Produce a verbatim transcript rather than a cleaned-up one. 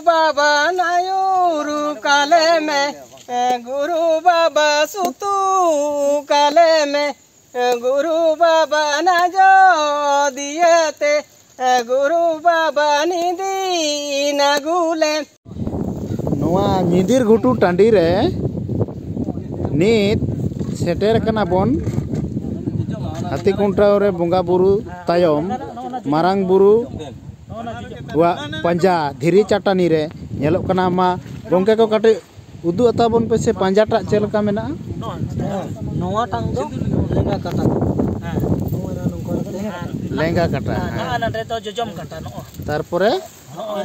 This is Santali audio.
ᱵᱟᱵᱟ ᱱᱟᱭᱩᱨᱩ ᱠᱟᱞᱮ ᱢᱮ, ᱜᱩᱨᱩ ᱵᱟᱵᱟ ᱥᱩᱛᱩ ᱠᱟᱞᱮ ᱢᱮ, ᱜᱩᱨᱩ ᱵᱟᱵᱟ ᱱᱟᱡᱚ ᱫᱤᱭᱟᱹᱛᱮ, ᱜᱩᱨᱩ ᱵᱟᱵᱟ ᱱᱤᱫᱤ ᱱᱟᱜᱩᱞᱮ᱾ ᱱᱚᱣᱟ ᱧᱤᱫᱤᱨ ᱜᱷᱩᱴᱩ ᱴᱟᱺᱰᱤ ᱨᱮ ᱱᱤᱛ ᱥᱮᱴᱮᱨ ᱠᱟᱱᱟ ᱵᱚᱱ ᱦᱟᱹᱛᱤ ᱠᱷᱩᱱᱴᱟᱹᱣ ᱨᱮ ᱵᱚᱸᱜᱟ ᱵᱩᱨᱩ ᱛᱟᱭᱚᱢ ᱢᱟᱨᱟᱝ ᱵᱩᱨᱩ ᱣᱟᱜ ᱯᱟᱸᱡᱟ ᱫᱷᱤᱨᱤ ᱪᱟᱹᱴᱟᱹᱱᱤ ᱨᱮ ᱧᱮᱞᱚᱜ ᱠᱟᱱᱟ᱾ ᱢᱟ ᱜᱚᱢᱠᱮ ᱠᱚ ᱠᱟᱹᱴᱤᱡ ᱩᱫᱩᱜ ᱟᱛᱟ ᱵᱚᱱ ᱯᱮᱥᱮ ᱯᱟᱸᱡᱟᱴᱟᱜ ᱪᱮᱫ ᱞᱮᱠᱟ ᱢᱮᱱᱟᱜᱼᱟ? ᱱᱚᱣᱟᱴᱟᱝ ᱫᱚ ᱞᱮᱸᱜᱟ ᱠᱟᱴᱟ᱾ ᱦᱮᱸ᱾ ᱞᱮᱸᱜᱟ ᱠᱟᱴᱟ, ᱦᱮᱸ᱾ ᱱᱚᱜᱼᱚᱭ ᱱᱚᱰᱮ ᱫᱚ ᱡᱚᱡᱚᱢ ᱠᱟᱴᱟ, ᱱᱚᱜᱼᱚᱭ᱾ ᱛᱟᱨᱯᱚᱨᱮ? ᱱᱚᱜᱼᱚᱭ